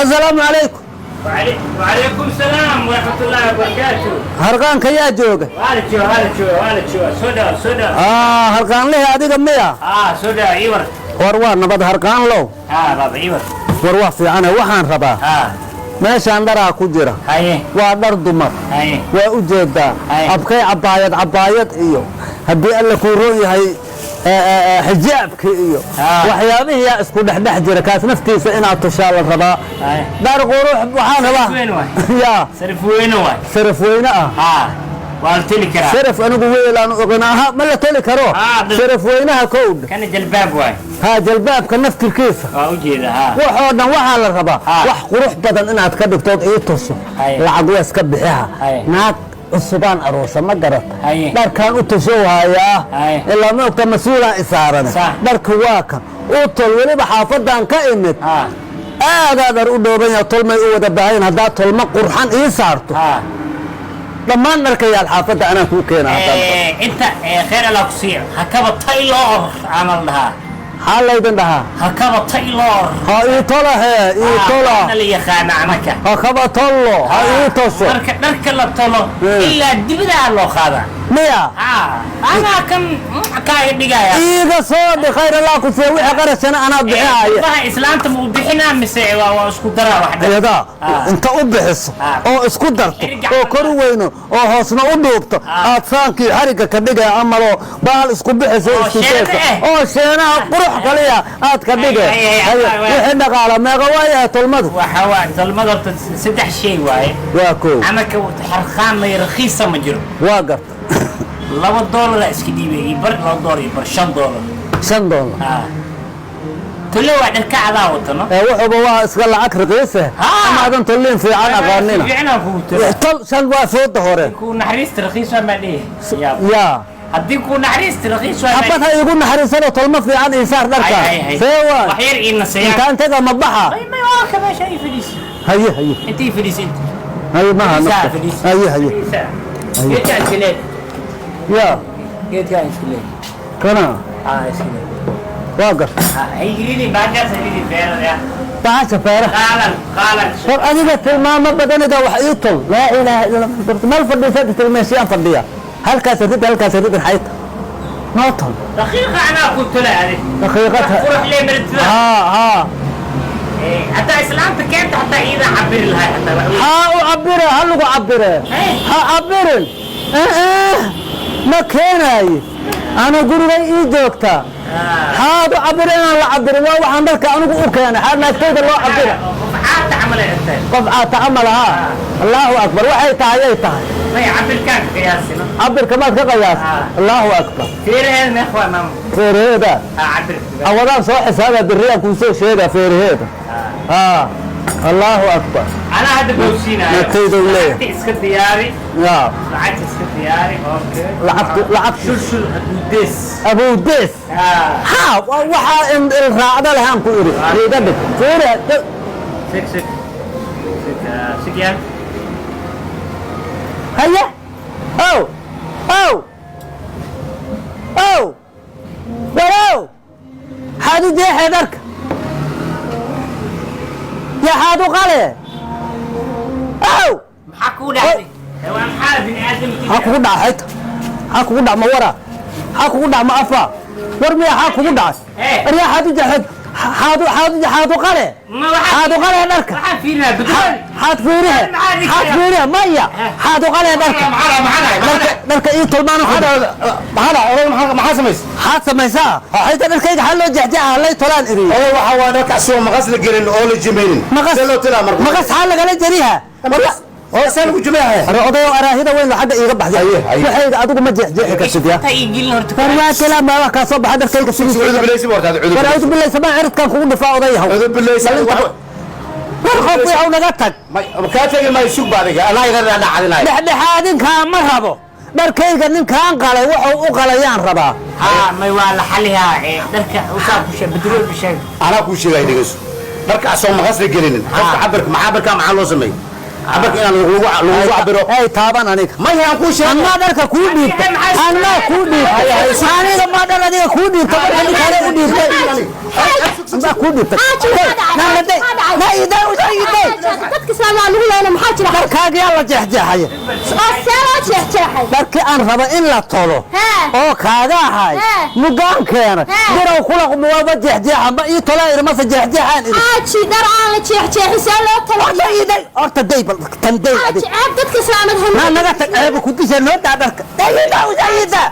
Asalaamu calaykum. وعليكم السلام ورحمة الله وبركاته. Harqaanka yaa jooga? Waa jooga, waa jooga, waa jooga. Soo dhaw, soo dhaw. Harqaanlihii adiga miya? Ah, soo dhaw, iwar. War waa nabad, harqaanlow? Ah, baba, iwar. War waa fiicane, waxaan rabaa meeshaan dharaa ku jira. Waa dhar dumar. Waa u jeedaa. Abkay cabaayad, cabaayad iyo haddii Alla kuu roon yahay xijaabkii iyo waxyaabihii yaa isku dhexdhex jira. Kaas naftiisa inaad tushaa la rabaa. Dhar qurux waxaan rabaa. Sarif weyn waay. Yaa? Sarif weyne waay. Sarif weyne ah. Ah, waa la teli karaa. Sarif anigu weelaan ogan aha, ma la toli karo? Sarif weynaha kowdha. Kana jalbaab waay. Ha, jalbaabka naftirkiisa. Waa u jeeda, ha. Waxoo dhan waxaa la rabaa wax qurux badan inaad ka dhigtood ii tuso. Lacag waa iska bixiha. Naag cusubaan aroosa, ma garata? Dharkaan u tusho hayaa. Ilaa ma ogta mas-uulaan isaaran. Dharka waa kan u tol, weliba xaafadan ka imid. Aadaa dhar u dhooban yaha, tolmay u wada baahayn. Haddaad tolma qurxan ii saarto, dhammaan dharkayaal xaafadda anaa kuu keena haddaan. Inta khayr Allah ku siiyo. Hakaba tailor camal dhahaa. Maxaa laydin dhahaa? Hakaba tailor. Ha ii tola, hee ii tola. Waxna la yaqaana anaka. Ha kaba tollo, ha ii toso. Marka dharka la tolo ilaa dibadaa loo qaadaa. Miya? Anaa kan kaaga dhigaya. Iiga soo dhi, khayr Allah ku siiya, wixii qarashana anaa bixinaya. Baha islaanta ma u bixinaa mise waa isku daraa wax dhan? Iyadaa inta u bixiso oo isku darto Xiriga oo camal. kor u weyno oo hoosna u dhuubto, aad saankii xarigga ka dhigaya amaloo bahal isku bixiso. Oo isku sheena jeesa eh. Oo sheenaha qurux kaliya aad ka dhige. Ay, ay, ay, Haye, ay, ay. wixii dhaqaala meeqa waayahay tolmadu? Waxa waa tolmada horta saddex shay waaye. Waa koow. Anaka xarqaan may rakiisa ma jiro. Waa garta. $2 iska dhiibay iyo bar, $2 iyo bar, $5. $5. Tole waa dharka cadaa watano. Ee wuxuuba waa iska lacag raqiise. Ama adan tolliin fiican aqaanina. Fiicnaa kugu tolo. Tol shan waa fooda hore. Ku naxariista rakiis waa maa dhihi. Yaab. Yaa? Haddii ku naxariista rakiis waa. Xabad ha iigu naxariisano, tolmo fiican iisaar dharka. See waay? Wax yar ii nasayaan. Intaan taga ma baxa? May, may, waa ka meesha ii fadhiis. Haye, haye. Inta ii fadhiis, inta. Haye, maha. Fadhiisaa, nafta. fadhiis. Haye, haye. Fadhiisaa. Geedkaan iska leed. Yaa? Geedkaan iska leed. Kana? Ah, iska leed. Waa garta. Hay gelini baashaas, gelini feerada. Bahasha feeraha. Qaalan, qaalan. War adiga tilmaamo badanida, wax ii tol. Laa ilaaha illa Allah, meel fadhiisada tilmeeshiyaan fadhiya, halkaas rid, halkaas rid, xayta noo tol. Daqiiqa anaa ku tole adi. Daqiiqad. Qurux lee maritida. Haa haa. Hataa islaanta keenta, hataa iida cabiri lahay hataa wax weyn. Ha u cabire, ha lagu cabire. Ha cabirin. Eh, eh, ma keenaaye, ana gurigay ii joogtaa. Xaad u cabire inaan la cabirin waa waxaan dharka anigu u keenay. Xaad naagtayda loo cabira? Qof caata camal ay tahay. Qof caata camal ahaa. Allahu akbar, waxay tahay ay tahay. May, cabirkaan ka qiyaasino. Cabirka maad ka qiyaas? Ah. Allahu akbar. Feeraheeda meeq waa, maama? Feeraheeda? Cabirka. Awadaan soo xisaaba, biriyaan kuu soo sheegaa feeraheeda. Allahu akbar. Anaa hadda bowsiinaayo. Naagtayda u leeyahay. Lacagta iska diyaari. Ya. Lacagta iska diyaari, okay. Lacagtu. Shulshul abudees. Abudees. Ha, waxaa in il raacda leh aan ku iri iga dhig feere. Sik, sik sik, sik yaa. Haye, ow ow ow, warow, xaad u jeexee dharka ya, xaad u qale ow? Maxaa kugu dhacday? Waa maxaa bini aadamkii? Maxaa kugu dhacay xayta? Maxaa kugu dhac? Ma wara? Maxaa kugu dhac? Ma afa war miya? Xaa kugu dhacay? Aryaa, xaad u jeexeed, xaad u qale? Ma waxaa Xaad u qale dharka? Waxaan fiirinaa bedrool. Xaad fiirihe? Xaad fiirihe? Maya, xaad u qale dharka? Dharka ii tolmaan. Maxaa oday, maxaa samays? Xaad samaysaa xayta dharkayga? Xaa loo jexjexa lay tolaan iriye? Oday, waxaa waa dharka asoo maqas la gelin oo la jimaynin. Maqas? See loo tilaa marka? Maqas xaa lagala jariha? See lagu jimayaa? Are odayo, araahida weyn xagga iiga baxday. Haye, haye. Waxayga adigu ma jeexjeexi kartid ya. Inta ii gelin horta. War waa kalaa, maa wax kaa soo baxa dharkayga sidiisa. Cudur bilaysi warta cudur. War audu billahi sabaa ciridkan kugu dhifaa, odayahow. Cudur bilaysi. War qof yahow, naga tag. Kaa tegi maayo, sug ba adiga, anaa iga dhacdinaayo. Dhexdhexaadinkaa ma rabo, dharkayga ninkaan qalay wuxuu u qalayaan rabaa. May, waa la xalihaa ee dharka usaa ku sheeg, bedrool bi sheeg. Anaa kuu sheegay, dhegeyso, dharka asoo maqas la gelinin qofka cabirka maxaa, cabirka maxaa loo sameeyey? Cabarka inaan lagu cabiro. Ay taaban aniga. Maya, aan kuu sheego. Anaa dharka kuu dhiibtay, anaa kuu dhiibtay, aniga ma dhar adiga kuu dhiibtay, marka nin kale u dhiibtay anaa kuu dhiibtay. Xaaji, maxaa dhacay? Naaday. Maxaa dhacay? Na iday iday. Dadka islaam waa lagu leena, maxaa jira? Dharkaagiyaa la jeexjeexaya. Oo see loo jeexjeexay? Dharkii aan raba in la tolo oo kaaga ahay mugaan keenay birow kula waaba jeexjeexa, ma ii tolaa iri mase jeexjeexaan iri. Xaaji, dhar aan la jeexjeexin see loo Horta tolo? Iday, horta day, bal tan day. Xaaji, adig ceeb dadka islaamad. Naa naga tag, ceeba ku disha, noo daa dharka, day ida ida.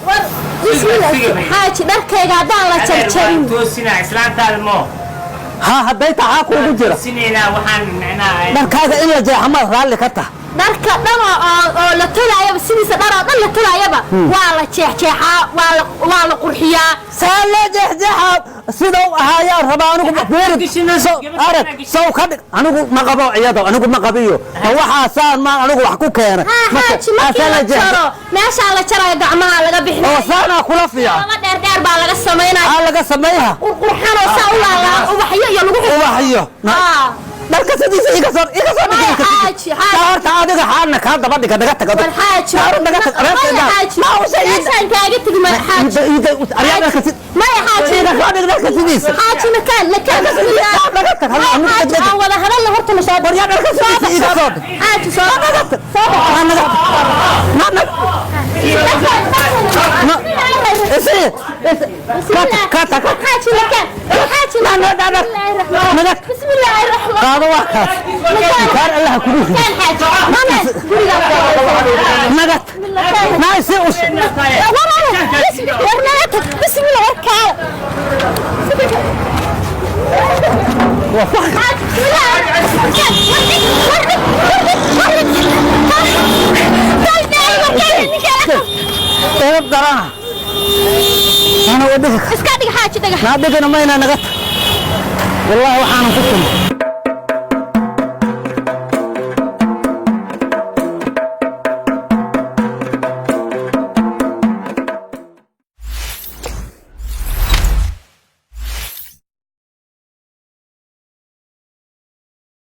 War bismillah, xaaji, dharkayga haddaan la jarjarin. Toosinaa islaantaada moo. Ha, hadday taxaa kuugu jira. Toosinaynaa waxaan micnaha. Dharkaaga in la jeexa maad raalli ka tah? Dharka dhan oo la tolaayaba, sidiisa dhar oo dhan la tolaayaba waa la jeexjeexaa, waa la qurxiyaa. Saa loo jeexjeexa? Sida u ahaayaan rabaa anigu, fiiri, arag sow ka dhig. Anigu ma qabo iyado, anigu ma qabiyo, ma waxaasaan maan anigu wax ku keenay. Haa xaaji, markii aasaa la jeex- jaro, meeshaa la jarayo gacmaha laga oo bixinayo. Saanaa kula fiican. Laba dheer dheer baa laga samaynaya. Aa laga sameeya. Qurqurxan oo saa u laalaaban, ubaxyo iyo lagu Ubaxyo. Dharka sidiisa iga soo dhig. Maya, Iga xaaji, xaaji. Taa horta adiga xaana kaa daba dhiga, naga tag adiga. War xaaji. Taa naga tag. Maya xaaji. Ma usa ida. Meeshaan kaaga tegi maya xaaji. Ida ida aryaa, dharka sid. Maya xaaji. Iga soo dhig dharka sidiisa. Xaaji, makaan makaan. Dharka sidiisa naga tag. Maya xaaji, aan wada hadalna horta, ma soo Waryaa, dharka sidiisa iga soo dhig. Xaaji, soo Naga tag. Naa naga tag. Naa naga. Isi isi kata kata kata. xaaji, makaan xaaji. Naa naa naa naga. Bismillaahi raxmaan. Qaado, waa kaas. Kaar Allah kugu rido. Makaan xaaji, makaan gurigaa. Naga tag. Naa isi us. Bismillah, warkaala. Waa fax. Edab darana. Ana wadhiga. Iska dhig xaaji, dhagax. Naa dhigana mayna, naga tag. Wallaahi waxaanan ku tumo.